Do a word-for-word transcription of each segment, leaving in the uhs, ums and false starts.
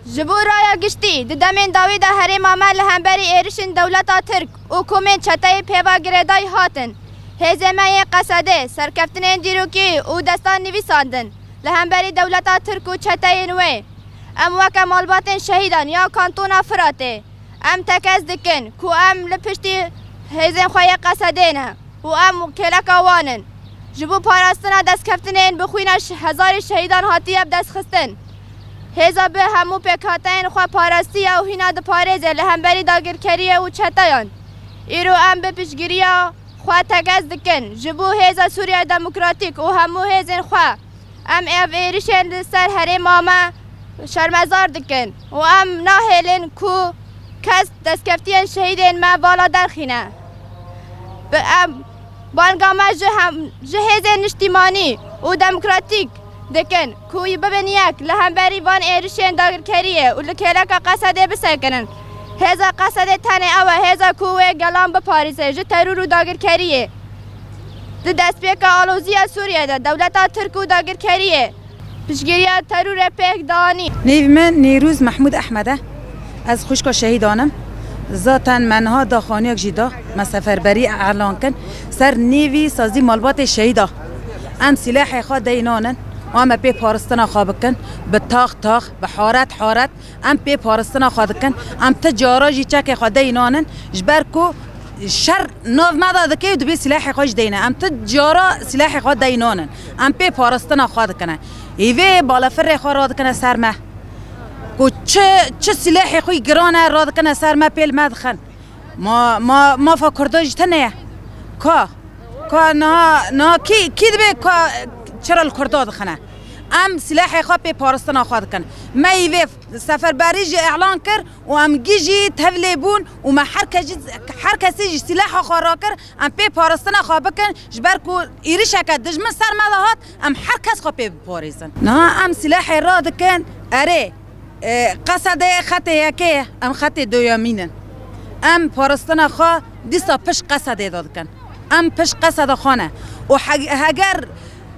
Ji bo raya giştî, di demên dawî de herêma me li hemberî êrişên dewleta Tirk û komên çeteyê pêva girêdayî hatin. Hêzê me yê Qesedê, serkeftinên dîrokî û destan nivîsandin li hemberî dewleta Tirk û çeteyên wê. Em weke malbatên şehîdan ya kantona Firatê, em tekez dikin ku em li piştî hêzên xwe yê Qesedê ne û em kêleka wan in. Ji bo parastina destkeftinên bi xwîna ş-, hezarê şehîdan hatiye bi dest xistin. Hêza bi hemû pêkhateyên xwe parastiye û hîna diparêze li hemberî dagirkeriyê û çeteyan. Îro em bi piştgiriya xwe tekez dikin ji bo Hêza Sûriya Demokratîk û hemû hêzên xwe. Em ev êrişên li ser herêma me şermezar dikin û em nahêlin ku kes destkeftiyên şehîdên me vala derxîne. Bi em banga me ji hem, ji hêzên niştîmanî û demokratîk dikin ku yî bibin yek li hemberî van êrişên dagirkeriyê û li kêleka Qesedê bisekinin. Hêza Qesedê tenê ew e, hêza ku wê gelan biparêze ji teror û dagirkeriyê. Di destpêka aloziya Sûriyê de dewleta Tirk û dagirkeriyê piştgiriya terorê pêk danî. Nêvî min Nêrûz Mehmûd Ehmed e. Ez xwişka şehîdan im. Zaten me niha daxaniyek jî da, me seferberî elan kin ser nêvî sazî malbatê şehîda. Em silahê xwe dey nanin û em ê pê parastina xwe bikin, bi tax tax, bi haret haret. Em pê parastina xwe dikin. Em ti cara jî çekê xwe dey nanin, ji ber ku şer nav me de dike û dibê silahê xwe jî deyne. Em ti cara silahê xwe dey nanin. Em pê parastina xwe dikine. Hîvê balafirê xwe radikine ser me. Ku çi, çi silahê xwe giran e radikine ser me, pê li me dixin. Ma, ma, mafa Kurda jî tune ye. Ka, ka niha, niha kî, kî dibe ka çira li Kurda dixine? Em silahê xwe pê parastina xwe dikin. Me hîvê seferberî jî elan kir û em gî jî tevlê bûn û me her kes jî, her kesî jî silaha xwe rakir, em pê parastina xwe bikin, ji ber ku êrişeke dijmin ser me de hat, em her kes xwe pê biparêzin. Niha em silahê radikin, erê, e, Qesedê xetê yekê ye, em xetê duyemîn in. Em parastina xwe dîsa pişt Qesedê de dikin. Em pişt Qeseda xwe ne. Û he-, heger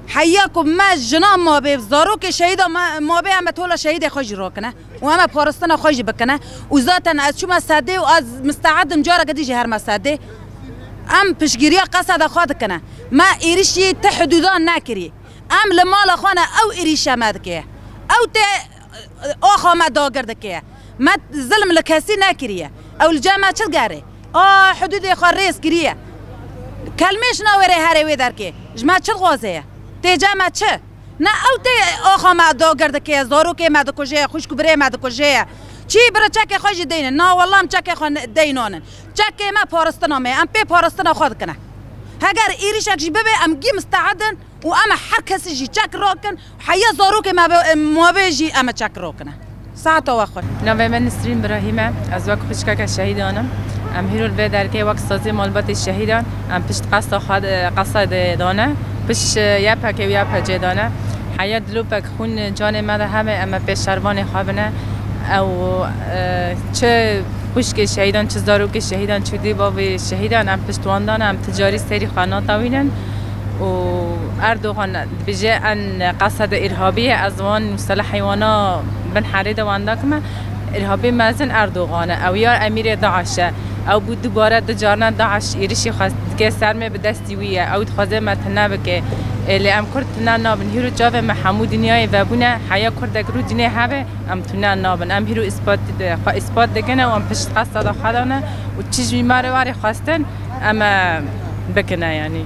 heya ku me jina mabê, zarokê şehîda me, mabê, em ê tola şehîdê xwe jî rakine. Û em ê parastina xwe jî bikine. Û zaten ez çûme sedê û ez misteed im careke dî jî herme sedê. Em piştgiriya Qeseda xwe dikine. Me êrişî ti hidûdan nekirî. Em li mala xwe ne, ew êrişe me dike. Ew tê axa me dagir dike. Me zilm li kesî nekiriye. Ew li cem me çi digerê? A hidûdê xwe rêz kiriye. Kelmê ji navê rê herê wê derkê. Ji me çi dixwaze ye? Tê cem me çi? Ne ew tê axa me dagir dike, zarokê me dikuje, xwişk û birê me dikuje ye. Çi bira çekê xwe jî deynin. Na wellah em çekê xwe ne-, deynanin. Çekê me parastina me ye. Em pê parastina xwe dikine. Heger êrişek jî bibe, em gî misteed in. Û em ê her kesî jî çek rakin, heya zarokê me be, mabê jî em ê çek rakine. Saeta we xweş. Navê min Nisrîn Birahîm e. Ez wek xwişkeke şehîdan im. Em hîro li vê derkê wek sazê malbatê şehîdan, em pişt qesa xwe de, Qesedê de ne. Pişt Y P G û Y P G de ne. Heya dilopek xûn canê me de hebe, em ê pê şervanê xwe bine. Ew, e, çi xwişkê şehîdan, çi zarokê şehîdan, çi dê bavê şehîdan, em pişt wan de ne, em ti carî serî xwe natewînin. Û Erdogan dibêje, en Qesede îrhabî ye, ez wan mustelehê wana bin herê de wan dakime. Îrhabî mezin Erdogan e, ew ya emîrê DAIŞ e. Ew bû dubare du carna DAIŞ êrişî xwe dike ser me, bi destî wî ye. Ew dixwaze me tune bike. Ê, lê em Kurd tune nabin. Hîro çavê me hemû dinyayê vebûne. Heya Kurdek rû dinê hebe, em tune nabin. Em hîro îspat, xwe îspat dikine û em pişt Qeseda xwe de ne û çi ji me re warê xwestin, em ê bikine, yanî.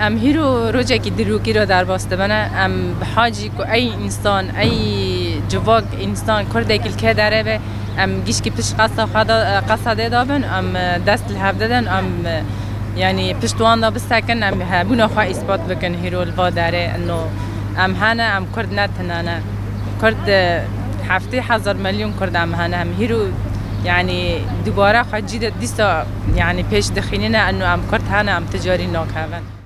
Em hîro rojekî dîrokî re derbas dibine. Em bi hacî ku ey însan, ey civak însan, Kurdekî li kê derê be, em gişkî pişt qesa xwe de, Qesedê de bin, em dest li hev didin, em, yanî, pişt wan de bisekin, em hebûna xwe îspat bikin hîro li va derê. Ino em hene, em Kurd ne tune ne. Kurd, e, heftê hezar milyon Kurd em hene. Em hîro, yanî, dubare xwe cî de dîsa, yanî, pêş dixînine, ino em Kurd hene, em ti carî nakevin.